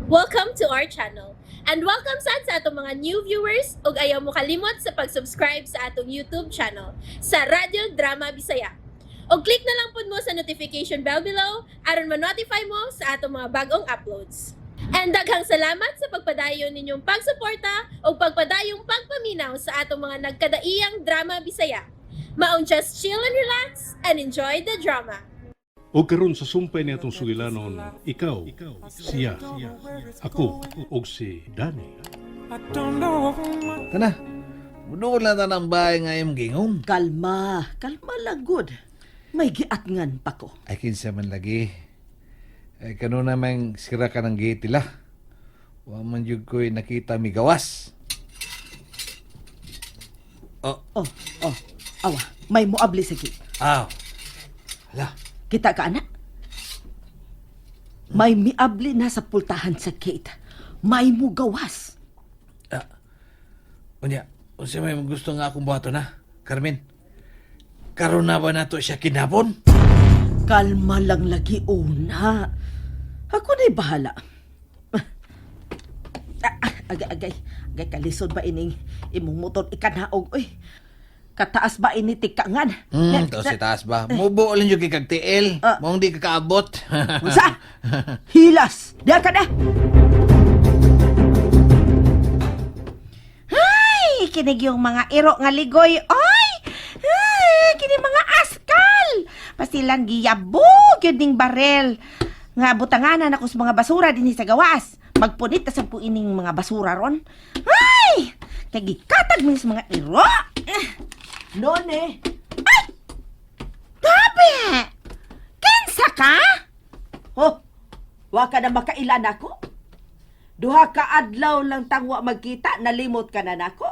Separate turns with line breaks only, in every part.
Welcome to our channel. And welcome sad sa atong mga new viewers ug ayaw mo kalimot sa pag-subscribe sa atong YouTube channel sa Radyo Drama Bisaya. Og click na lang pud mo sa notification bell below aron ma-notify mo sa atong mga bagong uploads. And daghang salamat sa pagpadayon ninyong pagsuporta ug pagpadayong pagpaminaw sa atong mga nagkadaiyang drama Bisaya. Maong just chill and relax and enjoy the drama.
O karon sa sumpay ni atong sugilanon, ikaw, siya, ako, og si Danny.
Tana, muduol na ta ng bahay nga imong gingom.
Kalma, kalma lang gud. May giatngan pa ko.
Ay, kinsa man lagi. Ay, kanuna man sira ka ng gate la. Wa man jud ko'y nakita migawas. Oh,
Oh, awa, may muabli sa gate.
aw. Hala,
Kita ka, anak? May miabli na sa pultahan sa gate. May mugawas.
Unya, unsa may gusto nga akong buhaton na, Carmen? Karon na ba nato siya kinapon?
Kalma lang lagi una. Ako na'y bahala. Ah, ah, agay, agay. Agay, kalisod ba ining imong motor ikanaog, oy. Kataas ba ini tikangan?
To si taas ba? Mubo lang jud kay kag tiil.
Ah.
Maong di ka kaabot.
Unsa? Hilas! Diya ka na!
Ay, kinig yung mga iro nga ligoy. Oy! Ay, kini mga askal. Pasilan giyabog yun ning barel. Nga butanganan ako sa mga basura dinhi sa gawas. Magpunit ta sa ining mga basura ron. Ay! Kay gikatag mi sa mga iro.
None!
Tabi! Kinsa ka?
Oh, wa ka na makailan ako? Duha ka adlaw lang tangwa magkita, nalimot ka na nako?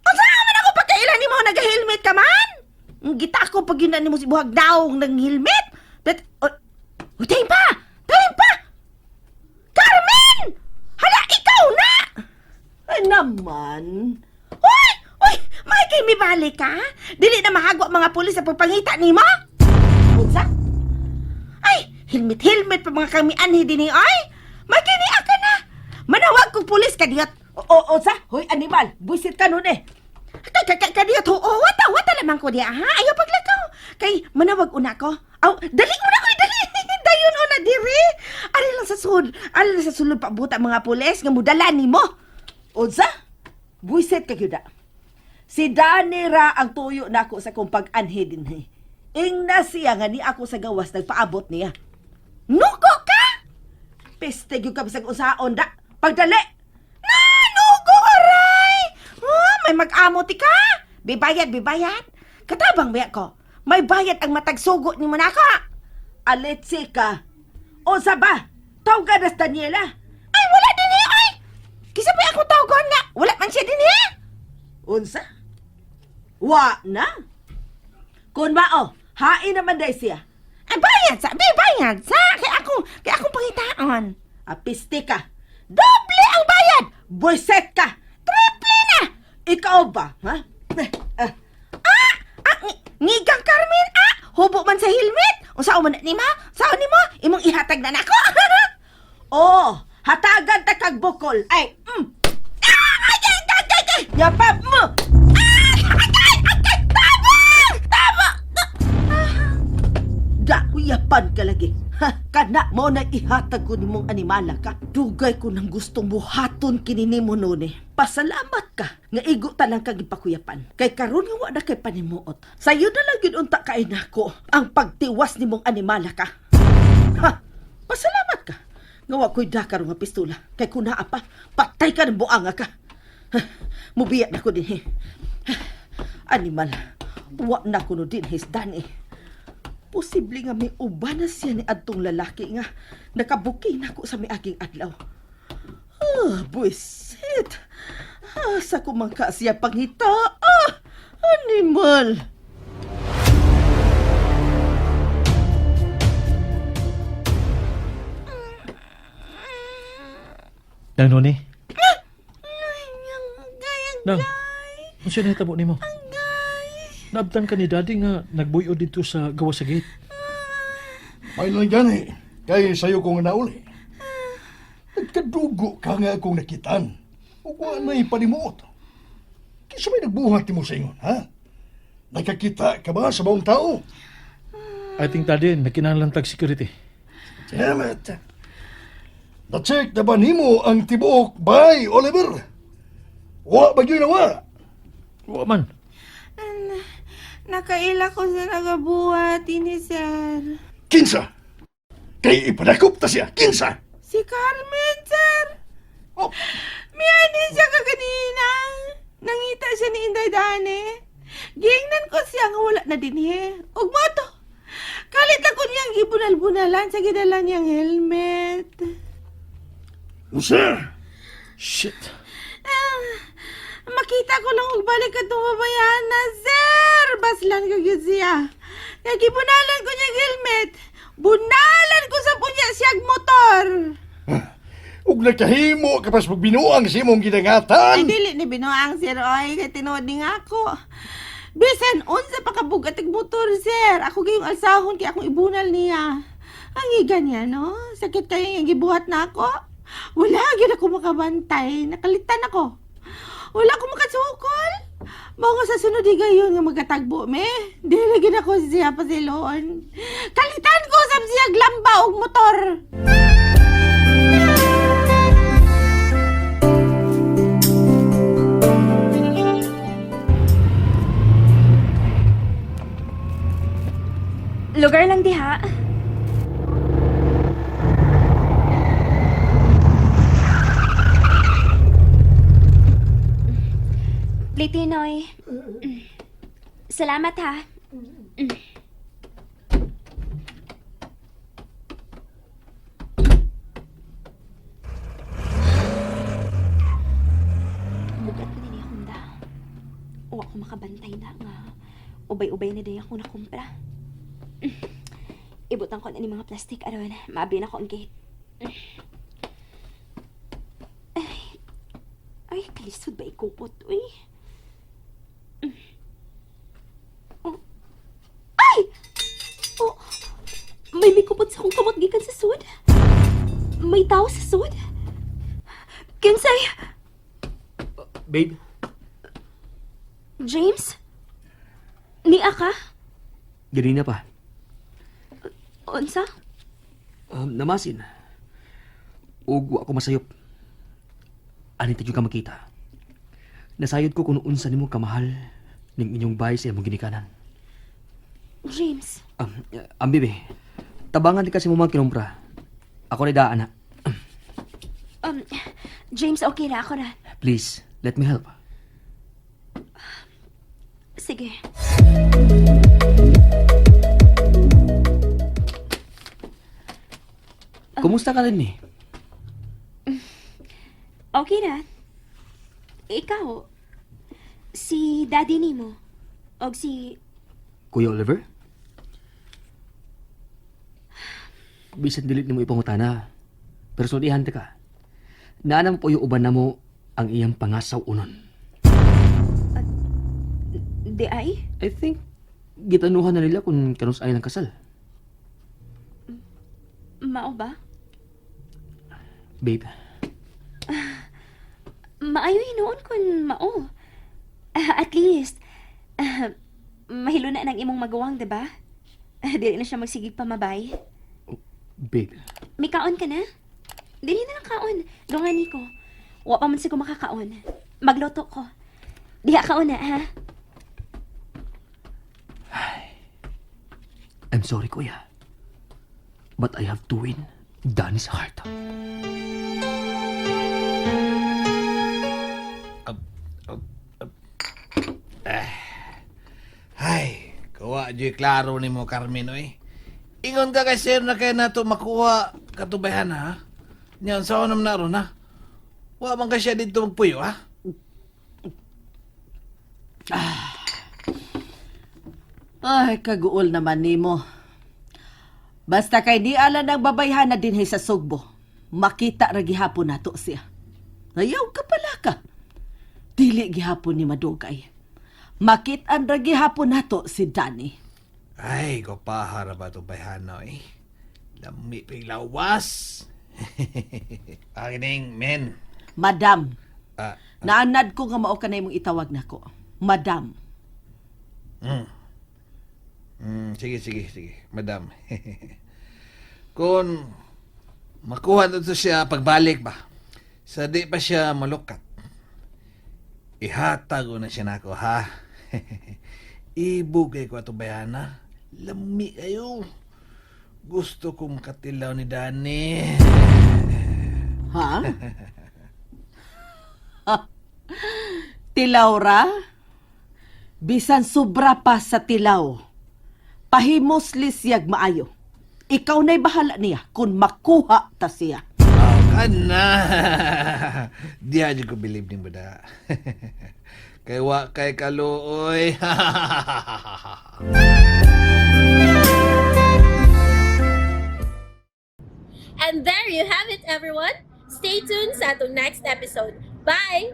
Unsa man ako pagkailan nimo nag-helmet ka man? Ang Gita ko pag yun na nimo si buhag daong ng helmet. But, oh, oh, tayo pa! Tayo pa! Carmen! Hala, ikaw na!
Ay naman.
Uy! Uy! May kay mibalik ka? Dili na mahagwa mga pulis sa pagpangita nimo?
Unsa?
Ay, helmet-helmet pa mga kami anhi dinhi ay! May kini ka na! Manawag kong pulis kadiyot.
O, unsa? Hoy animal, buisit ka nun eh.
Kay kay kadiyot oo, wata wata lamang ko diya ha. Ayaw paglakaw. Kay manawag una ko. Aw, dali una ko, dali. Dayon una diri. Ari lang sa sulod, ari lang sa sulod pabuta mga pulis nga mudala nimo.
Unsa? Buisit ka gyud. Si Danny ra ang tuyo nako sa kong pag-anhi dinhi. Ingna siya nga ni ako sa gawas nagpaabot niya.
Nugo ka?
Peste gyud ka bisag unsaon da. Pagdali.
Na, nugo aray. Oh, may mag-amo ti ka. Bibayad, bibayad. Katabang biya ko. May bayad ang matag sugo nimo nako.
Alitsi ka. Unsa ba? Tawgan na si Daniela.
Ay, wala din eh, ay! Kisa pa ako tawgon nga, wala man siya din eh!
Unsa? Wa na? Kun mao, hain naman day siya.
Ay, bayad sa, bi, bayad sa! Kay akong pangitaon.
Apiste ka.
Doble ang bayad!
Buiset ka.
Triple na!
Ikaw ba, ha? Eh, ah,
Ah! Ah, ngigang Carmen, ah! Hubo man sa helmet! Unsa man ni ma? Sao ni mo? Imong ihatag na nako!
Oh, hatagan ta kag bukol. Ay,
Ah! Ay, ay, ay, ay, ay!
yapap mo.
Ah! Ay, ay, ay, ay! Tama! Tama!
Da, uyapan ka lagi. Ha, kana mo na ihatag ko nimong animala ka. Dugay ko nang gustong buhaton kini nimo noon eh. Pasalamat ka nga igo ta lang kag ipakuyapan. Kay karon nga wa na kay panimuot. Sayo na lang gyud unta kay nako ang pagtiwas nimong animala ka. Ha, pasalamat ka. Nga wa ko'y dakar nga pistola. Kay kun naa pa, patay ka ng buanga ka. Ha, mubiya na ko dinhi. Ha, animal, wa na ko no dinhi sa Danny. Posible nga may uban na siya ni adtong lalaki nga nakabuking nako sa miaging adlaw. Ah, buisit. Ah, sa kumangka siya pangita. Ah, animal.
Nang Noni? Nang, unsa nahitabo nimo? Naabtan ka ni Daddy nga nagbuyo dito sa gawas sa gate.
May lang gani, kay sayo kong nauli. Nagkadugo ka nga akong nakitan. Ug wa na'y panimuot. Kinsa may nagbuhat nimo sa ingon, ha? Nakakita ka ba sa maong tao?
I think, Daddy, nagkinahanglan tag security.
Damn it! Na-check na ba nimo ang tibuok bay, Oliver? Wa ba gyud na wa?
Wa man.
Nakaila ko sa nagabuhat, ini sir.
Kinsa? Kay ipadakop ta siya, kinsa?
Si Carmen, sir.
Oh,
Miyani siya kaganina. Nangita siya ni Inday Dane. Giingnan ko siya nga wala na din he. Ug mo to. Kalit ako niyang gibunal-bunalan sa gidala niyang helmet.
unsa?
Shit.
Ah, makita ko lang og balik atong babayana, sir. Baslan ko gyud siya. Kaya gibunalan ko niyang helmet. Bunalan ko sa punya siyag motor.
Ug nakahimo ka pas pagbinuang sa imong
Ay,
gidangatan.
dili ni binuang, sir. Oy, kay tinuod ni nga ako. Bisan unsa pa kabugat ag motor, sir. Ako gayong alsahon kay akong ibunal niya. Ang iga niya, no? Sakit kayo yung gibuhat na ako. Wala, gyud ako makabantay. Nakalitan ako. Wala ko makasukol. Mao nga sa sunod higayon nga magatagbo me. Dili gyud ako siya pasiloon. Kalitan ko sab siya glamba og motor.
Lugar lang diha. Plitinoy. Salamat ha. Bugat ko din akong da. O ako makabantay na nga. Ubay-ubay na din ako nakumpra. Ibutang ko na ni mga plastic aron maabli na ko ang gate. Ay, ay kalisod ba ikupot, uy? Oh. Ay! Oh, may mikupot sa akong kamot gikan sa sud. May tao sa sud. Kinsay,
Babe,
James? Nia ka?
ganina pa.
Unsa?
Namasin. Ug wa ko masayop. Ani ta ka makita. Nasayod ko kung unsa nimo kamahal ning inyong bahay sa imong ginikanan.
James,
Bibi, tabangan di kasi mo mga kinumpra. Ako rin daan na.
James, okay na ako na.
Please, let me help.
Sige.
Kumusta ka rin ni?
Okay na. Ikaw, si daddy nimo, og si...
Kuya Oliver? Bisan dili nimo ipangutana. Pero sultihan ta ka. Naanam po yung uban na mo ang iyang pangasaw unon.
Di ay?
I think gitanuhan na nila kung kanus ay ng kasal.
Mao ba?
Babe,
Maayo noon kun mao. Ah, at least, mahilo na ng imong maguwang, di ba? Dili na siya magsigig pamabay.
babe.
May kaon ka na? Dili na lang kaon. Dungani ko. Wa pa man siguro makakaon. Magluto ko. Diha kaon na, ha?
I'm sorry, kuya. But I have to win Danny's heart.
Ay, kuha jud klaro nimo Carmen oy. Ingon ka kay sir na kay nato makuha katubayan ha. Nya unsa nam na ron ha? Wa man ka siya didto magpuyo ha?
Ay, kaguol naman nimo. Basta kay di ala ng babayhana dinhi sa Sugbo. Makita ra gihapon nato siya. Ayaw ka pala ka. Dili gihapon ni Madugay. Makit-an ra gihapon nato si Danny.
Ay, kopahara ba itong bayhana eh. Lami pa'y lawas. Akining, men.
Madam,
Ah,
naanad ko nga mao ka na imong itawag nako. Madam.
Sige, sige, sige. Madam. Kung makuha na to siya pagbalik ba, sa di pa siya malukat, ihatag ko na siya nako, ha? Ibugay ko ato bayana. Lami kayo. Gusto kong katilaw ni Danny.
Ha? Tilaw ra? Bisan sobra pa sa tilaw. Pahimosli siyag maayo. Ikaw na'y bahala niya kung makuha ta siya.
Oh, kana. Di aja ko believe ni Buda. Kay wa kay kaluoy.
And there you have it, everyone. Stay tuned sa atong next episode. Bye!